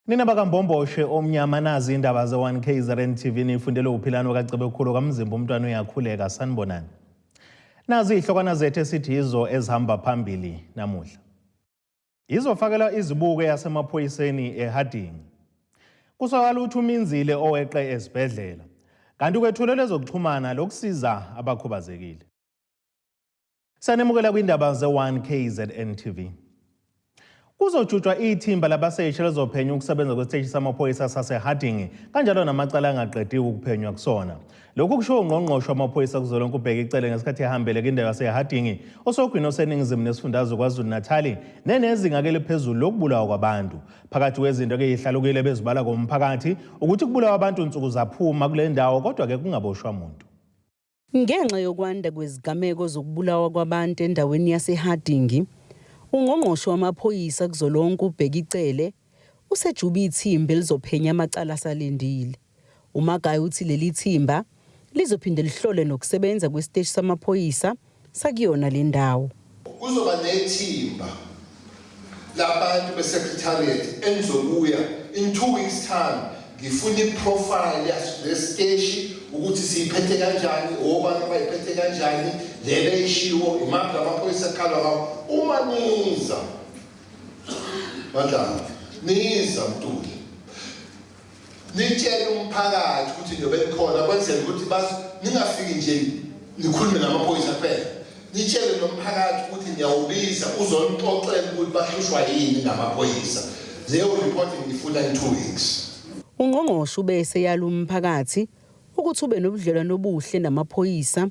Nina bakaMbomboshe omnyama nazi indaba ze-1 KZN TV nifundele uphilani wakaCebekhulu kaMzimba umntwana uyakhuleka sanibonani. Nazi izihlokwana zethu esithi yizo ezihamba phambili namuhla. Izofakelwa izibuko yasemaphoyiseni eHarding. Kusolakala ukuthi uminzile oweqe esibhedlela. Kanti kwethulelwe ezokuxhumana lokusiza abakhubazekile. Sanemukela kwindaba ze-1 KZN TV. Kuzojutshwa ithimba labaseshi elizophenya ukusebenza kwesiteshi samaphoyisa saseHarding kanjalo namacala angaqediwe ukuphenywa kusona. Lokhu kushiwo ungqongqoshe wamaphoyisa kuzwelonke uBheki Cele ngesikhathi ehambele kwindawo yaseHarding osogwini oseningizimu nesifundazwe KwaZulu-Natali nenezinga eliphezulu lokubulawa kwabantu. Phakathi kwezinto ke ihlalukile bezibala komphakathi ukuthi kubulawa abantu nsuku zaphuma kule ndawo kodwa ke kungaboshwa muntu. Ngenxa yokwanda kwezigameko zokubulawa kwabantu endaweni yaseHarding, uNgqongqoshe wamaPhoyisa kuzwelonke uBheki Cele usejube ithimba elizophenya amacala asalindile. UMagaye uthi leli thimba lizophinde lihlole nokusebenza kwesiteshi samaphoyisa sakuyona le ndawo. Kuzoba nethimba labantu be-secretariat enizobuya in 2 weeks time. Ngifuna i-profile yalesiteshi ukuthi siyiphethe kanjani, obani abayiphethe kanjani, le beyishiwo imaphi lamaphoyisa akhalwa ngawo. Uma niza Mandla, niza Mtuli, nitshele umphakathi ukuthi njobe nikhona kwenzela ukuthi ningafiki nje nikhulume namaphoyisa kuphela, nitshele nomphakathi ukuthi niyawubiza uzonixoxela ukuthi bahlushwa yini ngamaphoyisa. Leyo report ngifuna in 2 weeks. Ungqongqoshe ube eseyala umphakathi ukuthi ube nobudlelwano obuhle namaphoyisa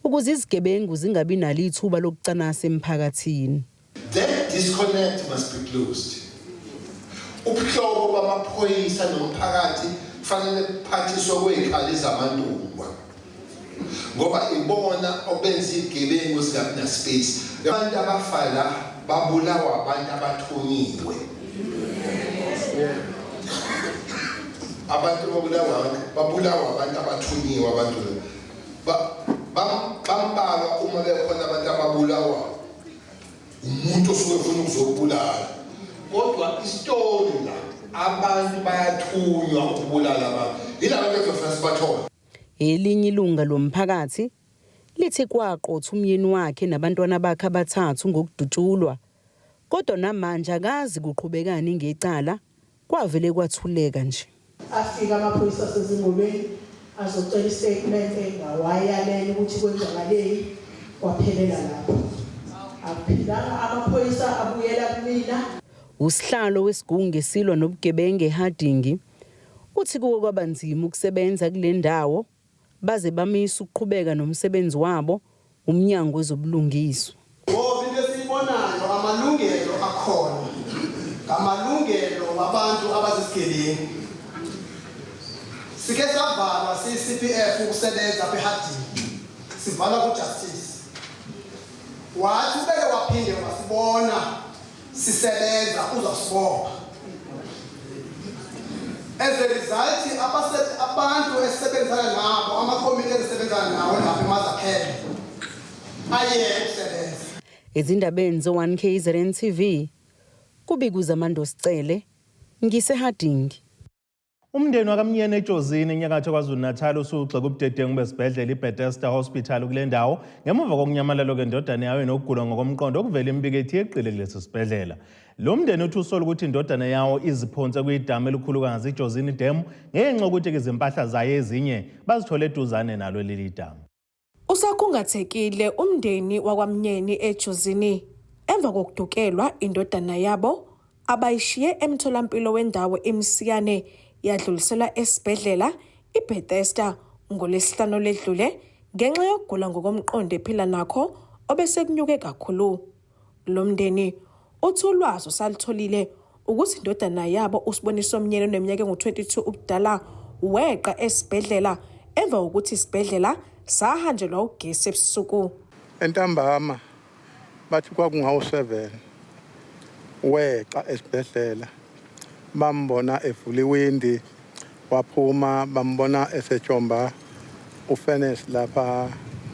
ukuze izigebengu zingabi nalo ithuba lokucanasa emphakathini. That disconnect must be closed. Ubuhlobo bamaphoyisa nomphakathi kufanele kuphathiswe kwey'khali zamantungwa ngoba ibona obenza iy'gebengu zingabi na-space. Abantu abafa la babulawa abantu abathunyiwe. Abantu babulawa abantu abathunyiwe. Abantu bambalwa uma bekhona abantu ababulawa umuntu osuke efuna ukuzobulala, kodwa isitori la abantu bayathunywa ukubulala abantu. Yila bantu ekuzofanele sibathole. Elinye ilunga lomphakathi lithi kwaqotha umyeni wakhe nabantwana bakhe abathathu ngokudutshulwa, kodwa namanje akazi kuqhubekani ngecala, kwavele kwathuleka nje. Afika amaphoyisa asezingolweni azocela i-statement, engawayalela ukuthi kwenzakaleni, kwaphelela lapho. Akuphindanga amaphoyisa abuyela kumina. Usihlalo wesigungu esilwa nobugebengu eHarding uthi kuke kwaba nzima ukusebenza kule ndawo baze bamisa ukuqhubeka nomsebenzi wabo umnyango wezobulungiswa. Ngoba into esiyibonayo, amalungelo akhona ngamalungelo wabantu abazizigebengu. Sike savalwa siyi-CPF ukusebenza apha eHarding, sivalwa ku-justice. Wathi ubeke waphinde wasibona sisebenza uzasibopha. As a result, abantu esisebenzisana nabo, amakomiti esisebenzana nawo lapha emazakhele ayeke ukusebenza. Ezindabeni ze-1 KZN TV, kubikuza Amando Sicele, ngiseHarding. Umndeni wakaMnyeni eJozini enyakatho KwaZulu-Natal usugxeka ubudedengu besibhedlela iBethesda Hospital kule ndawo ngemuva kokunyamalala kwendodana yayo enokugula ngokomqondo okuvela imibiko ethi yeqile kulesi sibhedlela. Lo mndeni uthi usola ukuthi indodana yawo iziphonse kwidamu elikhulukazi iJozini Dam ngenxa yokuthi izimpahla zayo ezinye bazithole eduzane nalo leli damu. Usakhungathekile umndeni wakwaMnyeni eJozini emva kokudukelwa indodana yabo abayishiye emtholampilo wendawo iMsiyane yadluliselwa esibhedlela iBethesda ngoLwesihlanu ledlule ngenxa yokugula ngokomqondo ephila nakho obesekunyuke kakhulu. Lo mndeni uthi ulwazi osalutholile ukuthi indodana yabo uSiboniso Mnyeni oneminyaka engu-22 ubudala weqa esibhedlela emva kokuthi isibhedlela sahanjelwa ugesi ebusuku. Entambama bathi kwakungawu-7 weqa esibhedlela, bambona evula iwindi waphuma, bambona esejomba ufenesi lapha,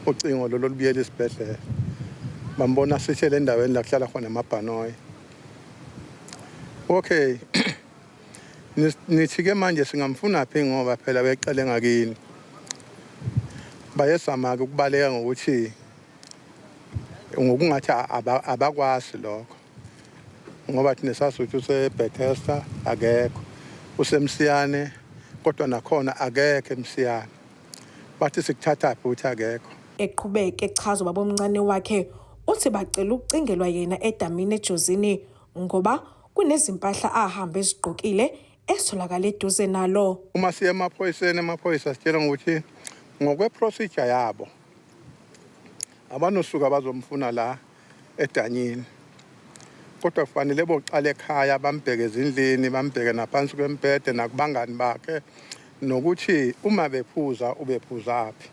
ucingo lolo lubiyela isibhedlela, bambona sishele endaweni la kuhlala khona amabhanoyi. Okay. Nithi-ke manje singamfunaphi ngoba phela weqele ngakini. Bayezama-ke ukubaleka ngokuthi ngokungathi abakwazi lokho ngoba thina sazi ukuthi useBethesda akekho usemsiyane kodwa nakhona akekho emsiyane bathi sikuthathaphi ukuthi akekho. Eqhubeka echaza ubabomncane wakhe uthi bacela ukucingelwa yena edamini eJozini ngoba kunezimpahla ahambe ezigqokile ezitholakala eduze nalo. Uma siya emaphoyiseni, amaphoyisa sitshela ngokuthi ngokwe-procedure yabo abanosuka bazomfuna la edanyini kodwa kufanele boqala ekhaya bambheke ezindlini bambheke naphansi kwembhede nakubangani bakhe nokuthi uma bephuza ubephuzaphi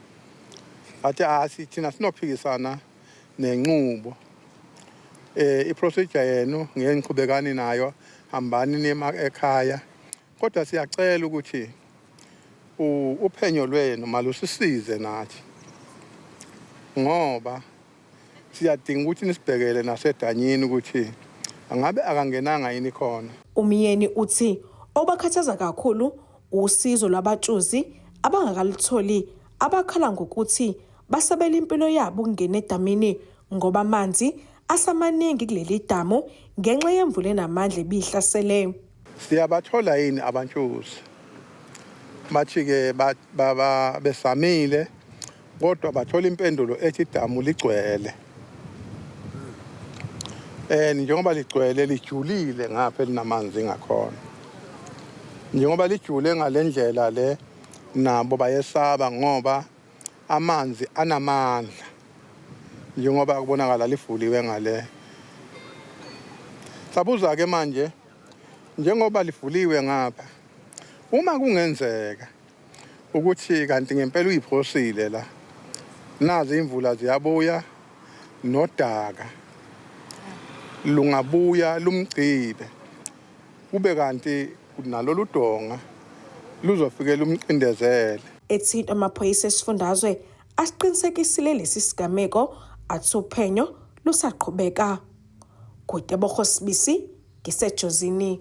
athi asi thina sinophikisana nenqubo eh iprocedure yenu ngeke niqhubekani nayo hambani niye ekhaya kodwa siyacela ukuthi uphenyo lwenu malusisize nathi ngoba siyadinga ukuthi nisibhekele nasedanyini ukuthi angabe akangenanga yini khona. Umyeni uthi obakhathaza kakhulu usizo lwabatshuzi abangakalutholi abakhala ngokuthi basabela impilo yabo ukungena edamini ngoba amanzi asamaningi kuleli damu ngenxa yemvula enamandla ebihlasele. Siyabathola yini abantshuzi? Bathi-ke besamile kodwa bathola impendulo ethi idamu ligcwele. And njengoba ligcwele lijulile ngapha elinamanzi ngakhona. Njengoba lijule ngale ndlela le nabo bayesaba ngoba amanzi anamandla njengoba kubonakala livuliwe ngale. Sabuza-ke manje njengoba livuliwe ngapha uma kungenzeka ukuthi kanti ngempela uyiphosile la nazi imvula ziyabuya nodaka lungabuya lumgqibe kube kanti nalolu donga luzofike lumcindezele. Ethinta amaphoyisa esifundazwe asiqinisekisile lesi sigameko athi uphenyo lusaqhubeka. Kutebogo Sibisi, ngiseJozini.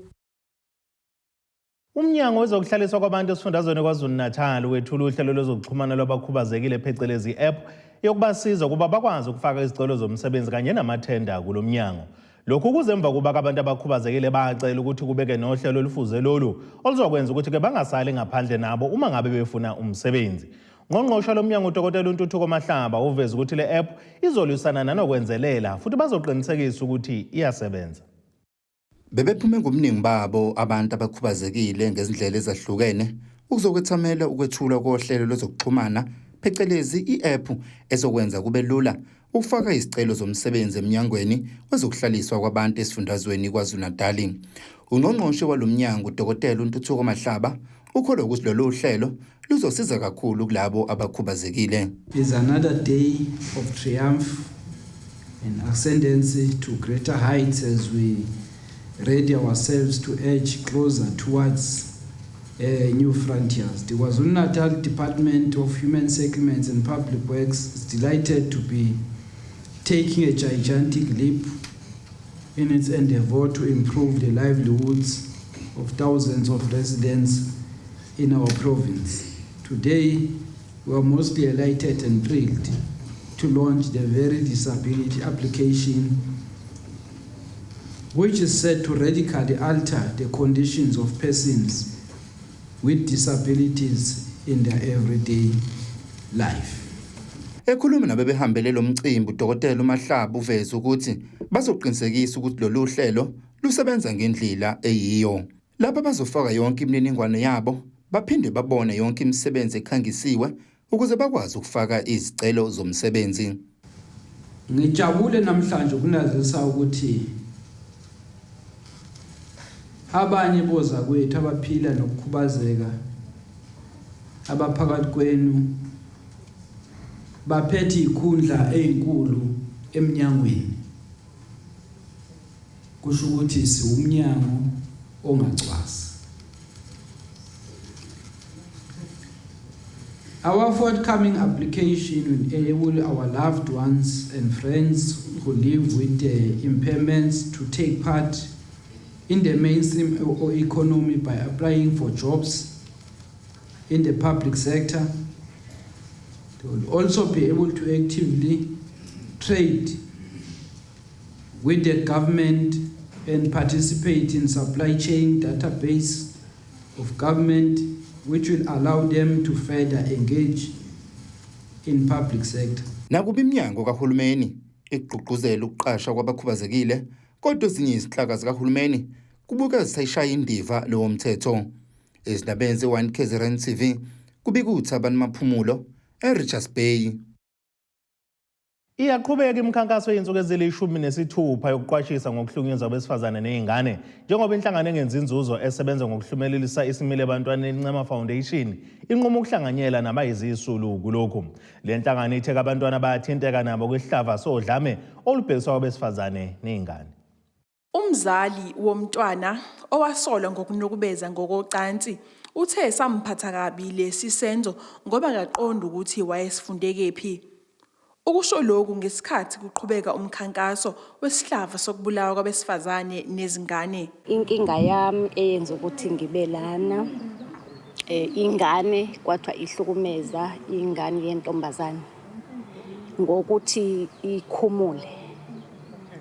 Umnyango wezokuhlaliswa kwabantu esifundazweni KwaZulu-Natal wethula uhlelo lwezokuxhumana lwabakhubazekile phecelezi i-app yokubasiza ukuba bakwazi ukufaka izicelo zomsebenzi kanye namathenda kulo mnyango. Lokhu kuze emva kokuba abantu abakhubazekile bacela ukuthi kubeke nohlelo olufuze lolu oluzokwenza ukuthi-ke bangasali ngaphandle nabo uma ngabe befuna umsebenzi. Ngqongqoshe lomnyango uDokotela uNtuthuko Mahlaba uveze ukuthi le app izolwisana nanokwenzelela futhi bazoqinisekisa ukuthi iyasebenza. Bebephume ngobuningi babo abantu abakhubazekile ngezindlela ezahlukene ukuzokwethamela ukwethulwa kohlelo lwezokuxhumana phecelezi i-app ezokwenza kube lula ukufaka izicelo zomsebenzi emnyangweni wezokuhlaliswa kwabantu esifundazweni KwaZulu-Natali. Ungqongqoshe walo mnyango uDokotela uNtuthuko Mahlaba ukholwa ukuthi lolu hlelo luzosiza kakhulu kulabo abakhubazekile. Is another day of triumph and ascendancy to greater heights as we ready ourselves to edge closer towards new frontiers. The KwaZulu-Natal Department of Human Settlements and Public Works is delighted to be taking a gigantic leap in its endeavor to improve the livelihoods of thousands of residents in our province. Today, we are mostly elated and thrilled to launch the very disability application, which is set to radically alter the conditions of persons with disabilities in their everyday life. Ekhuluma nabebehambele lo mcimbi uDokotela uMahlaba uveze ukuthi bazoqinisekisa ukuthi lolu hlelo lusebenza ngendlela eyiyo. Lapha bazofaka yonke imininingwane yabo baphinde babone yonke imisebenzi ekhangisiwe ukuze bakwazi ukufaka izicelo zomsebenzi. Ngijabule namhlanje ukunazisa ukuthi abanye bozakwethu abaphila nokukhubazeka abaphakathi kwenu baphethe ikhundla ezinkulu eminyangweni. Kusho ukuthi siwumnyango ongacwasi. Our forthcoming application will enable our loved ones and friends who live with impairments to take part in the mainstream economy by applying for jobs in the public sector. They will also be able to actively trade with the government and participate in supply chain database of government, which will allow them to further engage in public sector. Nakuba iminyango kahulumeni igqugquzela ukuqashwa kwabakhubazekile, kodwa ezinye izinhlaka zikahulumeni kubuka zisayishaya indiva lowo mthetho. Ezindabeni ze-1 KZN TV kubika uThabani Maphumulo eRichards Bay. Iyaqhubeka imikhankaso yey'nsuku ezili-16 yokuqwashisa ngokuhlukunyezwa kwabesifazane ney'ngane njengoba inhlangano engenzi inzuzo esebenza ngokuhlumelelisa isimilo ebantwaneni iNcema Foundation inquma ukuhlanganyela nabayizisulu kulokhu. Le nhlangano ithe abantwana bayathinteka nabo kwisihlava sodlame olubhekiswa kwabesifazane ney'ngane. Umzali womntwana owasolwa ngokunukubeza ngokocansi uthe samphatha kabi lesi senzo ngoba akaqondi ukuthi wayesifunde kephi. Ukusho lokhu ngesikhathi kuqhubeka umkhankaso wesihlava sokubulawa kwabesifazane nezingane. Inkinga yami eyenza ukuthi ngibe lana ingane kwathiwa ihlukumeza ingane yentombazane ngokuthi ikhumule,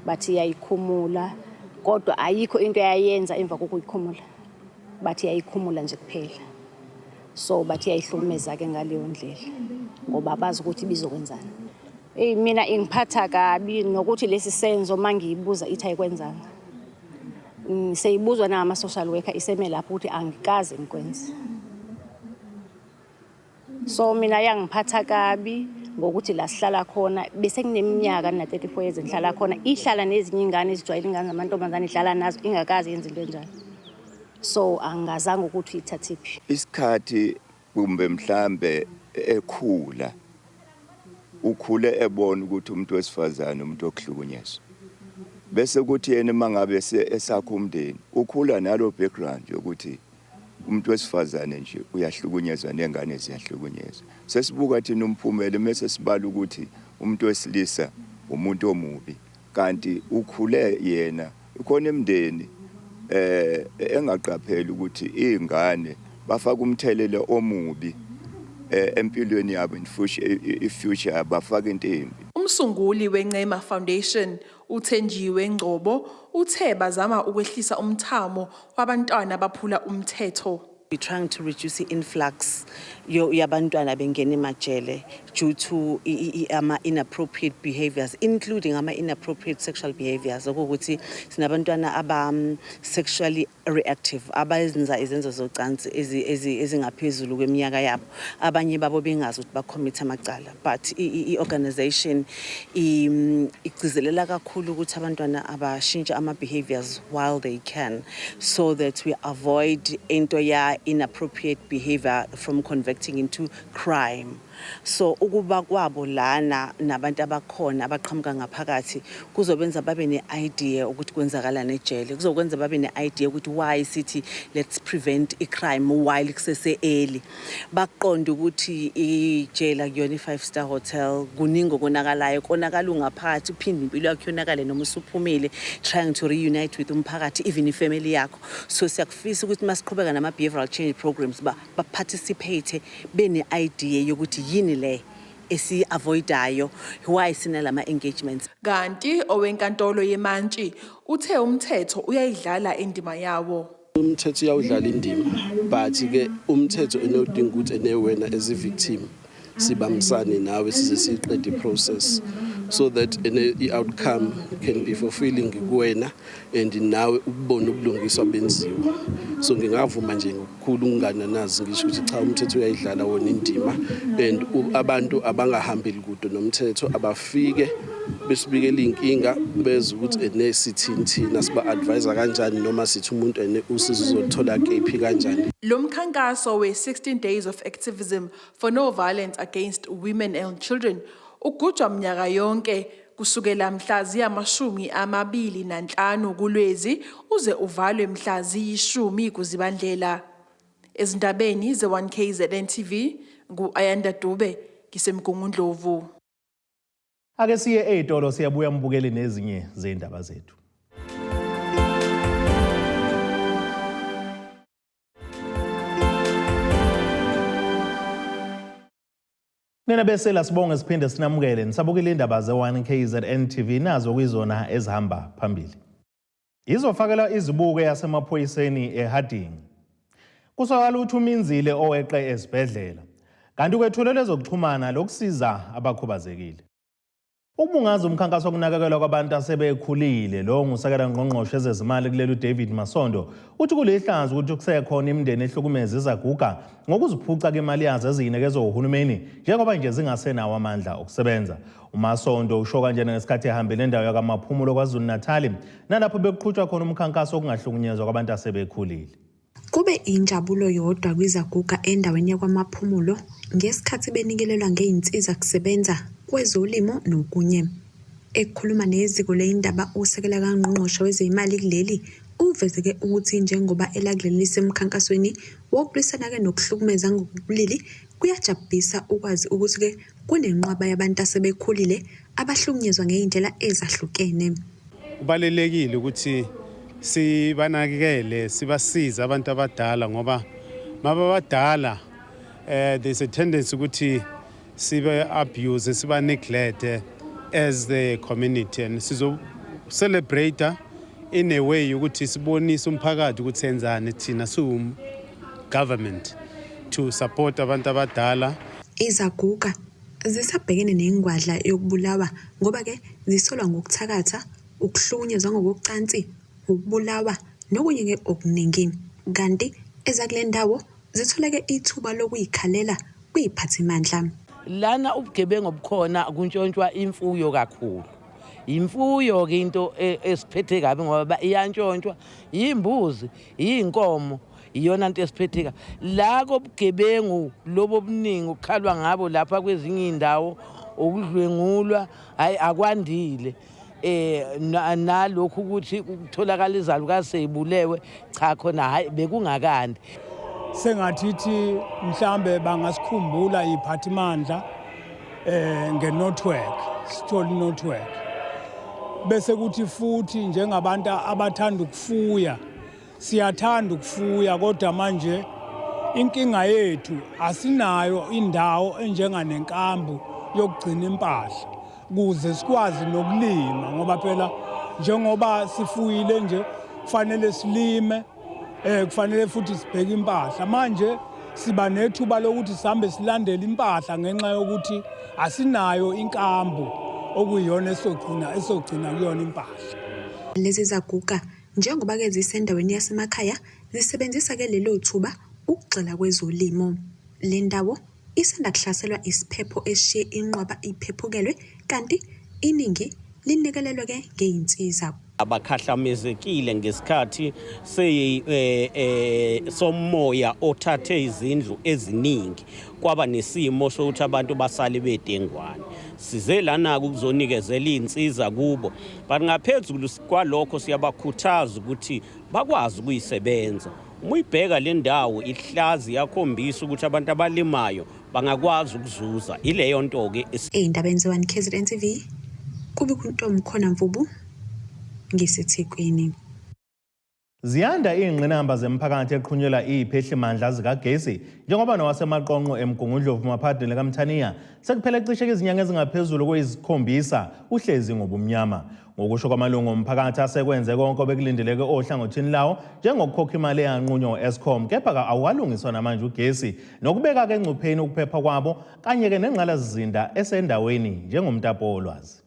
bathi iyayikhumula kodwa ayikho into eyayenza emva kokuyikhumula, bathi iyayikhumula nje kuphela. So bathi iyayihlukumeza-ke ngaleyo ndlela ngoba bazi ukuthi ibizokwenzani. Eyi, mina ingiphatha kabi nokuthi lesi senzo uma ngiyibuza ithi ayikwenzanga. Seyibuzwa nangama-social worker iseme lapho ukuthi angikaze ngikwenze. So mina yangiphatha kabi ngokuthi la sihlala khona bese kuneminyaka na-34 years ngihlala khona, ihlala nezinye ingane ezijwayele ingane zamantombazane, idlala nazo ingakaze yenze into enjalo. So angazange ukuthi uyithathephi. Isikhathi kumbe mhlambe ekhula ukhule ebona ukuthi umuntu wesifazane umuntu okuhlukunyezwa, bese kuthi yena mangabe esakha umndeni ukhula nalo background yokuthi umuntu wesifazane nje uyahlukunyezwa nengane ziyahlukunyezwa. Sesibuka thina umphumela mase sibala ukuthi umuntu wesilisa umuntu omubi, kanti ukhule yena ikhona emndeni engaqapheli ukuthi izingane bafaka umthelelo omubi empilweni yabo in future, i-future bafaka into embi. Umsunguli weNcema Foundation uThenjiwe Ngcobo uthe bazama ukwehlisa umthamo wabantwana abaphula umthetho. We're trying to reduce the influx yabantwana bengena emajele due to ama-inappropriate behaviors, including ama-inappropriate sexual behaviors, okuwukuthi sinabantwana aba sexually reactive, abazenza izenzo zocansi ezingaphezulu kweminyaka yabo, abanye babo bengazi ukuthi ba-commit amacala. But i-organization igcizelela kakhulu ukuthi abantwana abashintshe ama-behaviors while they can, so that we avoid into ya inappropriate behavior from converting into crime. So ukuba kwabo lana nabantu abakhona abaqhamuka ngaphakathi kuzobenza babe ne-idea ukuthi kwenzakalani ejele, kuzokwenza babe ne-idea ukuthi why sithi let's prevent i-crime while kusese early, baqonde ukuthi ijele akuyona i-five star hotel, kuningi okonakalayo, konakala ungaphakathi, uphinde impilo yakho yonakale noma usuphumile trying to reunite with umphakathi, even ifamily yakho. So siyakufisa ukuthi masiqhubeka nama-behavioral change programs ba-participate bene-idea yokuthi yini le esi-avoidayo, why sinalama engagements. Kanti owenkantolo yemantshi uthe umthetho uyayidlala indima yawo. Umthetho uyawudlala indima, but ke umthetho enodinga ukuthi ene wena as a victim sibambisane nawe size siyiqede i-process so that ene i-outcome can be fulfilling kuwena and nawe ukubona ubulungiswa benziwa. So ngingavuma nje ngokukhulu ukungananazi ngisho ukuthi cha, umthetho uyayidlala wona indima and abantu abangahambeli kude nomthetho, abafike besibikela iy'nkinga beze ukuthi ene sithini thina, siba-advise kanjani noma sithi umuntu ene usizo uzoluthola kephi kanjani. Lo mkhankaso we-16 Days of Activism for No Violence Against Women and Children ugujwa minyaka yonke kusukela mhla ziyama-25 kuLwezi uze uvalwe mhla ziyi-10 kuZibandlela. Ezindabeni ze-1 KZN TV ngu-Ayanda Dube ngiseMgungundlovu. Ake siye ey'tolo, siyabuya mbukeli nezinye zey'ndaba zethu. Nina besela sibonge siphinde sinamukele nisabukile indaba ze-1 KZN TV nazo kuyizona ezihamba phambili. Izofakelwa izibuko yasemaphoyiseni eHarding. Kusokala ukuthi uminzile oweqe esibhedlela. Kanti kwethulelwe ezokuxhumana lokusiza abakhubazekile. Ukubungaza umkhankaso wokunakekelwa kwabantu asebekhulile lo ngusekela ngqongqoshe ezezimali kuleli uDavid Masondo uthi kulihlazo ukuthi kusekhona imindeni ehlukumeza izaguga ngokuziphuca kwimali yazo eziyinikezwa uhulumeni njengoba nje zingasenawo amandla okusebenza. UMasondo usho kanjena ngesikhathi ehambele indawo yakwaMaphumulo KwaZulu-Natali nalapho bekuqhutshwa khona umkhankaso wokungahlukunyezwa kwabantu asebekhulile. Kube injabulo yodwa kwizaguga endaweni yaKwaMaphumulo ngesikhathi benikelelwa ngezinsiza kusebenza kwezolimo nokunye. Ekhuluma neziko lezindaba uSekela kaNgqongqoshe wezeziMali kuleli uveze-ke ukuthi njengoba elakuleli lisemkhankasweni wokulwisana-ke nokuhlukumeza ngokobulili kuyajabulisa ukwazi ukuthi-ke kunenqwaba yabantu asebekhulile abahlukunyezwa ngey'ndlela ezahlukene. Kubalulekile ukuthi sibanakekele sibasize abantu abadala ngoba mababadala eh there's a tendency ukuthi sibe abuse siba neglect as the community and sizo celebrate in a way ukuthi sibonise umphakathi ukuthi senzani thina siwu government to support abantu abadala. Izaguga zisabhekene nengwadla yokubulawa ngoba-ke zisolwa ngokuthakatha, ukuhlukunyezwa ngokocansi, ukubulawa nokunye-ke okuningi. Kanti ezakule ndawo zitholeke ithuba lokuyikhalela kwiy'phathimandla. Lana ubugebengu obukhona kuntshontshwa imfuyo kakhulu. Imfuyo-ke into e, esiphethe kabi ngoba iyantshontshwa, yimbuzi, yiy'nkomo iyona nto esiphethe kabi. La kobugebengu lobo obuningi okukhalwa ngabo lapha kwezinye iy'ndawo ukudlwengulwa hhayi akwandile eh nalokhu ukuthi kutholakala izalukazi seyibulewe cha khona hayi bekungakandi sengathi ithi mhlambe bangasikhumbula iphathimandla eh ngenetwork sithole inetwork bese kuthi futhi njengabantu abathanda ukufuya Siyathanda ukufuya kodwa manje inkinga yethu asinayo indawo enjenganenkambu yokugcina impahla kuze sikwazi nokulima ngoba phela njengoba sifuyile nje kufanele silime eh kufanele futhi sibheke impahla manje siba nethuba lokuthi sihambe silandele impahla ngenxa yokuthi asinayo inkambu okuyiyona esogcina esogcina kuyona impahla. Lezi zaguga Njengoba-ke zisendaweni yasemakhaya, zisebenzisa-ke lelo thuba ukugxila kwezolimo. Le ndawo isanda kuhlaselwa isiphepho esishiye inqwaba iphephukelwe kanti iningi linekelelwe-ke ngey'nsiza. Abakhahlamezekile ngesikhathi eh, eh, somoya othathe izindlu eziningi kwaba nesimo sokuthi abantu basale bedengwane. Size lana-ke ukuzonikezela iy'nsiza kubo but ngaphezulu kwalokho siyabakhuthaza ukuthi bakwazi ukuyisebenza. Uma uyibheka le ndawo ihlazi iyakhombisa ukuthi abantu abalimayo bangakwazi ukuzuza ileyo nto-ke. Ey'ndabeni ze-1 KZN TV, kubikwa uNtomkhona Mvubu ngiseThekwini. Ziyanda iy'ngqinamba zemphakathi eqhunyelwa iy'phehlimandla zikagesi njengoba nowaseMaqonqo eMgungundlovu maphadini likaMthaniya sekuphele cishe izinyanga ezingaphezulu kweyisikhombisa uhlezi ngobumnyama. Ngokusho kwamalungu omphakathi asekwenze konke obekulindeleke ohlangothini lawo njengokukhokha imali eyanqunywa u-Eskom kepha awukalungiswa namanje ugesi nokubeka-ke engcupheni ukuphepha kwabo kanye-ke nengqalasizinda esendaweni njengomtapo wolwazi.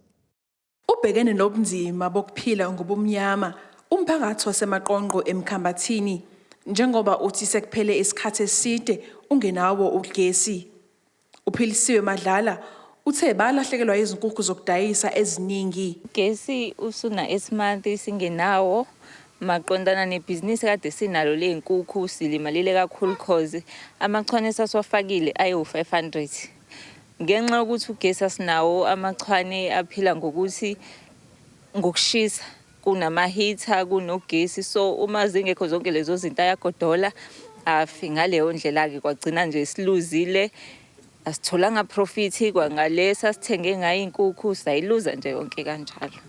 Ubhekene nobunzima bokuphila ngobumnyama umphakathi waseMaqonqo eMkhambathini njengoba uthi sekuphele isikhathi eside ungenawo ugesi. UPhilisiwe Madlala uthe balahlekelwa izinkukhu zokudayisa eziningi. Ugesi usuna-eight month singenawo maqondana nebhizinisi kade sinalo ley'nkukhu silimalile kakhulu cause amachwane esasiwafakile ayiwu-500. Ngenxa yokuthi ugesi asinawo amachwane aphila ngokuthi ngokushisa kunama-heater kunogesi so uma zingekho zonke lezo zinto ayagodola afi ngaleyo ndlela-ke kwagcina nje siluzile asitholanga profit kwangale sasithenge ngayo iy'nkukhu sayiluza nje yonke kanjalo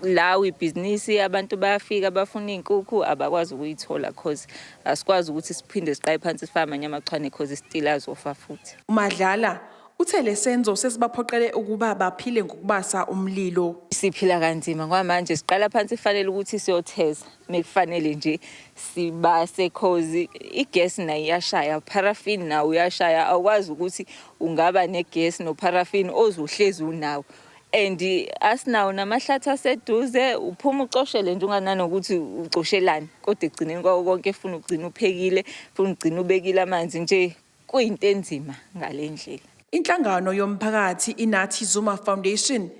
lawo ibhizinisi abantu bayafika bafuna iy'nkukhu abakwazi ukuyithola cause asikwazi ukuthi siphinde siqale phansi sifake amanye amachwane cause still azofa futhi. UMadlala Uthe lesenzo sesibaphoqele ukuba baphile ngokubasa umlilo. Siphila kanzima ngoba manje siqala phansi kufanele ukuthi siyotheza mekufanele nje sibase cause igesi nayo iyashaya paraffin nawo uyashaya awukwazi ukuthi ungaba negesi noparaffin ozohlezi unawo and asinawo namahlathi aseduze uphuma ucoshele nje ungananokuthi ucoshelani kodwa ekugcineni kwawo konke funa ugcina uphekile funa ugcina ubekile amanzi nje kuyinto enzima ngale ndlela. Inhlangano yomphakathi iNathi Zuma Foundation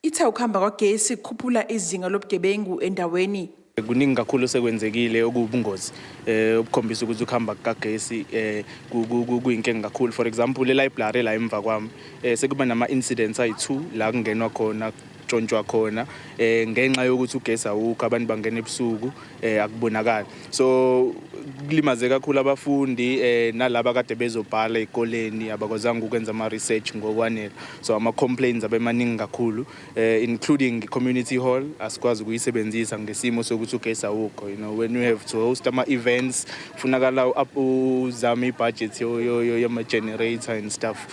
ithe ukuhamba kwagesi kukhuphula izinga lobugebengu endaweni. Kuningi kakhulu osekwenzekile okuwubungozi eh obukhombisa ukuthi ukuhamba kukagesi eh kuyinkinga kakhulu. For example, e-library la emva kwami eh sekuba nama incidents ayi-2 la kungenwa khona kutshontshwa khona eh ngenxa yokuthi ugesi awukho, abantu bangena ebusuku, akubonakali. So kulimaze kakhulu abafundi nalaba kade bezobhala ezikoleni, abakwazanga ukwenza ama research ngokwanele. So ama complaints abemaningi kakhulu, including community hall asikwazi ukuyisebenzisa ngesimo sokuthi ugesi awukho. When you have to host ama events, kufunakala uzame ibudget yama generator and stuff.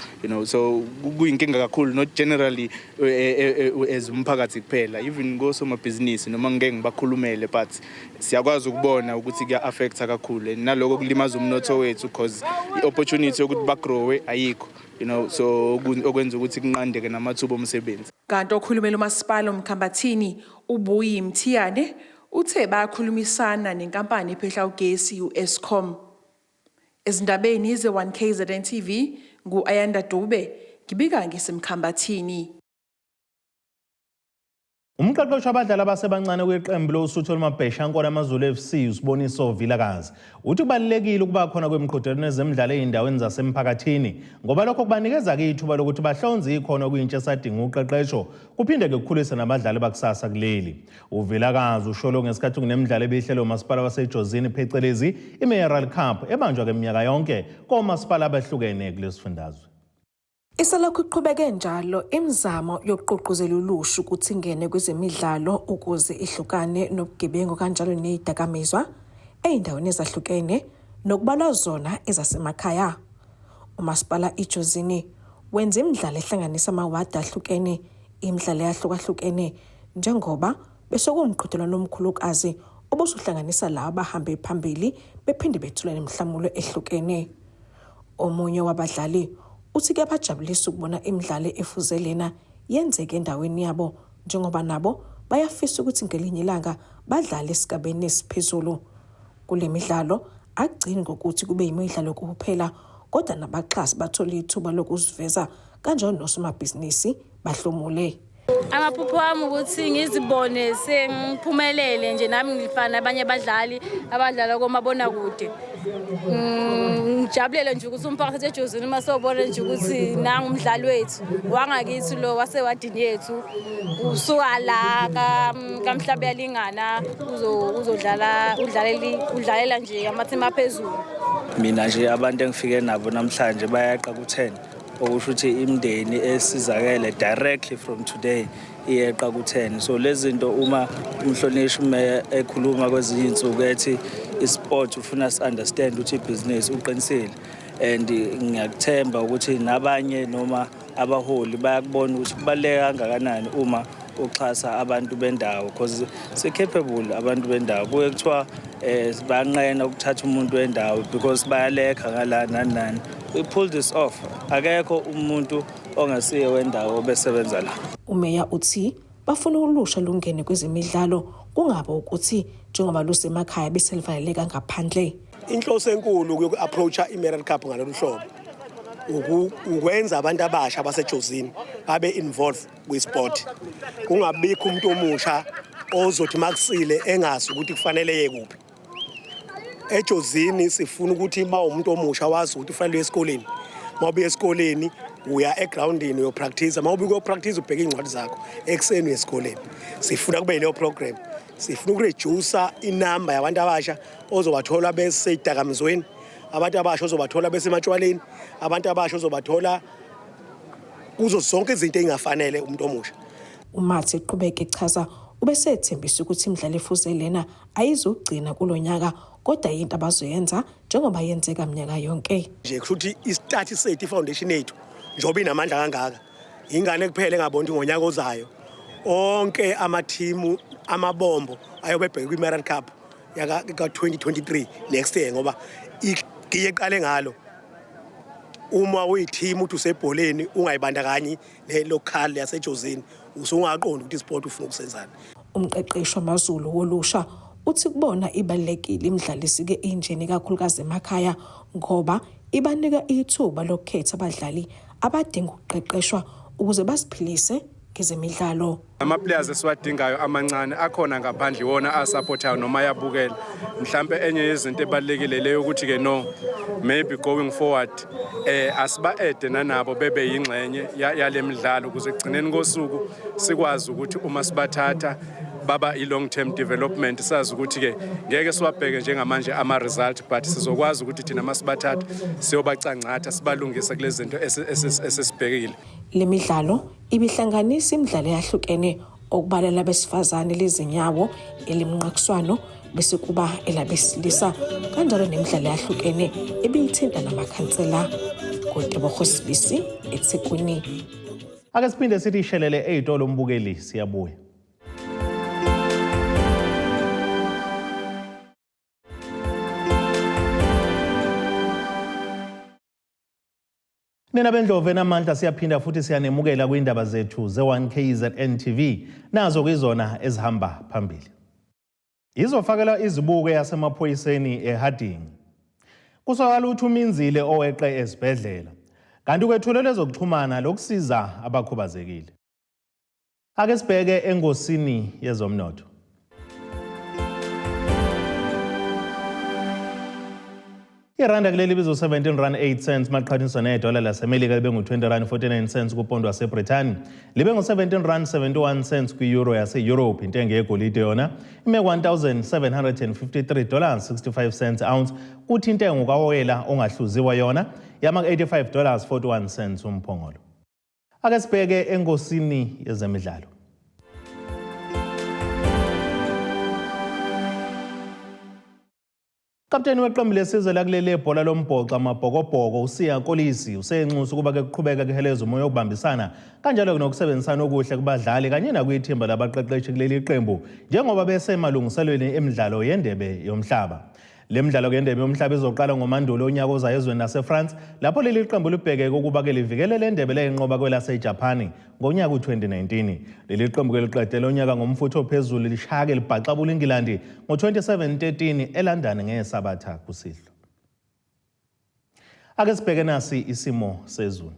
So kuyinkinga kakhulu, not generally as umphakathi kuphela, even kosomabhizinisi, noma ngeke ngibakhulumele, but siyakwazi ukubona ukuthi kuya-affecta kakhulu and naloko kulimaza umnotho wethu because i-opportunity yokuthi bagrowe ayikho. So okwenza ukuthi kunqandeke namathuba omsebenzi. Kanti okhulumela umasipala uMkhambathini uBuyi Mthiyane uthe bayakhulumisana nenkampani ephehla ugesi u-Eskom. Ezindabeni ze-1 KZN TV ngu-Ayanda Dube ngibika ngisemkhambathini. Umqeqeshi wabadlali abasebancane kwiqembu loSuthu olumabheshankona AmaZulu FC, uSiboniso Vilakazi, uthi kubalulekile ukuba khona kwemiqhudelwano ezemidlalo ey'ndaweni zasemphakathini ngoba lokho kubanikeza-ke ithuba lokuthi bahlonze ikhono kuyintsha esadinga uqeqesho, kuphinde-ke kukhulise nabadlali bakusasa kuleli. UVilakazi usholo ngesikhathi kunemidlalo ebihlelwe umasipala waseJozini, phecelezi i-Mayoral Cup, ebanjwa-ke minyaka yonke komasipala abahlukene kulesifundazwe. Iselokhu iqhubeke njalo imizamo yokugqugquzela ulusha ukuthi ingene kwezemidlalo ukuze ihlukane nobugebengu kanjalo nezidakamizwa ey'ndaweni ezahlukene nokubalwa zona ezasemakhaya. Umasipala iJozini wenza imidlalo ehlanganisa amawadi ahlukene, imidlalo eyahlukahlukene njengoba bese kuwumqhudelwano omkhulukazi obusuhlanganisa laba abahambe phambili bephinde bethule nemihlamulo ehlukene. Omunye wabadlali uthi kuyabajabulisa ukubona imidlalo efuze lena yenzeke endaweni yabo njengoba nabo bayafisa ukuthi ngelinye ilanga badlale esigabeni esiphezulu. Kule midlalo akugcini ngokuthi kube yimidlalo kuphela kodwa nabaxhasi bathole ithuba lokuziveza kanjalo nosomabhizinisi bahlomule. Amaphupho wami ukuthi ngizibone sengiphumelele nje nami ngifana nabanye abadlali abadlala komabonakude. Ngijabulele nje ukuthi umphakathi eJozini uma sewubona nje ukuthi nangu umdlali wethu wangakithi lo wasewadini yethu usuka la kaMhlaba yalingana uzodlala udlalela nje amathimi aphezulu. Mina nje abantu engifike nabo namhlanje bayaqa ku-10, okusho ukuthi imindeni esizakele directly from today iyeqa ku-10. So lezi zinto, uma umhlonishwa umeya ekhuluma kwezinye iy'nsuku ethi isport ufuna si-understand ukuthi ibhizinisi, uqinisile, and ngiyakuthemba ukuthi nabanye noma abaholi bayakubona ukuthi kubaluleke kangakanani uma uxhasa abantu bendawo, because si-capable abantu bendawo. Kuye kuthiwa banqena ukuthatha umuntu wendawo because bayalekha ngala nani nani. We pull this off, akekho umuntu ongasiye wendawo obesebenza la. Umeya uthi bafuna ulusha lungene kwezemidlalo, kungabe ukuthi njengoba lusemakhaya bese livaleleka ngaphandle. Inhloso enkulu yoku-approacha i-Mayoral Cup ngalolu hlobo ukwenza abantu abasha abaseJozini babe involved kwi-sport, kungabikho umuntu omusha ozothi makusile engazi ukuthi kufanele ye kuphi eJozini. Sifuna ukuthi uma umuntu omusha wazi ukuthi kufanele uye esikoleni, uma ubuya esikoleni uya egrawundini uyopractice, uma ubuya uyopractice ubheke iy'ncwadi zakho, ekuseni uye esikoleni. Sifuna kube yileyo program. Sifuna ukuredusa inamba yabantu abasha ozobathola besey'dakamizweni, abantu abasha ozobathola besematshwaleni, abantu abasha ozobathola kuzo zonke izinto ey'ngafanele umuntu omusha. Umathe eqhubeka echaza ubesethembisa ukuthi imidlalo efuze lena ayizugcina kulo nyaka kodwa yinto abazoyenza njengoba yenzeka minyaka yonke. Nje kusho ukuthi istart sethu, i-foundation yethu njengoba inamandla kangaka ingane kuphela engabona ukuthi ngonyaka ozayo onke amathimu amabombo ayobe ebheke kwi-Merald Cup yaka-2023 next year ngoba igiye eqale ngalo uma uyithimu uthi usebholeni ungayibandakanyi ne-local yaseJozini usungaqondi ukuthi isport ufuna ukusenzani. Umqeqeshi wamaZulu wolusha uthi kubona ibalulekile imidlalo isike injeni ikakhulukazi emakhaya ngoba ibanika ithuba lokukhetha abadlali abadinga ukuqeqeshwa ukuze baziphilise ngezemidlalo. Ama-players esiwadingayo amancane akhona ngaphandle iwona asupportayo noma ayabukela. Mhlampe enye yezinto ebalulekile leyo ukuthi-ke no maybe going forward asiba-ede nanabo bebe yingxenye yale midlalo ukuze ekugcineni kosuku sikwazi ukuthi uma sibathatha baba i-long term development sazi ukuthi-ke ngeke siwabheke njengamanje ama-result but sizokwazi ukuthi thina uma sibathatha siyobacangcatha sibalungise kulezi zinto esisibhekile. Le midlalo ibihlanganisa imidlalo eyahlukene okubalela abesifazane lezinyawo elimnqakiswano bese kuba elabesilisa kanjalo nemidlalo eyahlukene ebiyithinta namakhansela. NgoTebogo Sibisi eThekwini. Ake siphinde sithi ishelele ey'tolo umbukeli siyabuya. Nina bendlovu enamandla siyaphinda futhi siyanemukela kwindaba zethu ze-1KZN TV nazo kuyizona ezihamba phambili. Izofakelwa izibuko yasemaphoyiseni eHarding. Kusolakala ukuthi uminzile oweqe esibhedlela. Kanti kwethulelwe ezokuxhumana lokusiza abakhubazekile. Ake sibheke engosini yezomnotho. Iranda kuleli bizo 17 rand 8 cents maqhathaniswa nedola laseMelika libe ngu-20 rand 49 cents kupondo waseBrithani libe ngu-17 rand 71 cents kwi-euro yase-Europe. Intengo yegolide yona ime 1753 dollars 65 cents ounce kuthi intengo kawoyela ongahluziwa yona yama 85 dollars 41 cents umphongolo. Ake sibheke engosini yezemidlalo. Kapteni weqembu lesizwe lakuleli ebhola lombhoxo amaBhokobhoko uSiya Kolisi usenxusa ukuba ke kuqhubeke kuheleza umoya wokubambisana kanjalo nokusebenzisana okuhle kubadlali kanye nakwithimba labaqeqeshi kuleli qembu njengoba besemalungiselweni emidlalo yendebe yomhlaba. Le midlalo yendebe yomhlaba izoqala ngoMandulo unyaka ozayo ezweni laseFrance lapho leli qembu libhekeke ukuba ke livikele le ndebe leyinqoba kwelaseJapani ngonyaka u-2019. Leli qembu ke liqedele unyaka ngomfutho ophezulu lishake libhaxabula iNgilandi ngo-27-13 eLondon ngeSabatha kusihlwa. Ake sibheke nasi isimo sezulu.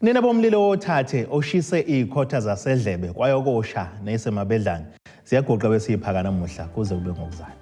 Nina bomlilo wothathe oshise izikhotha zasedlebe kwayokosha nesemabedlane. Siyaguqa besiyiphaka namuhla kuze kube ngokuzayo.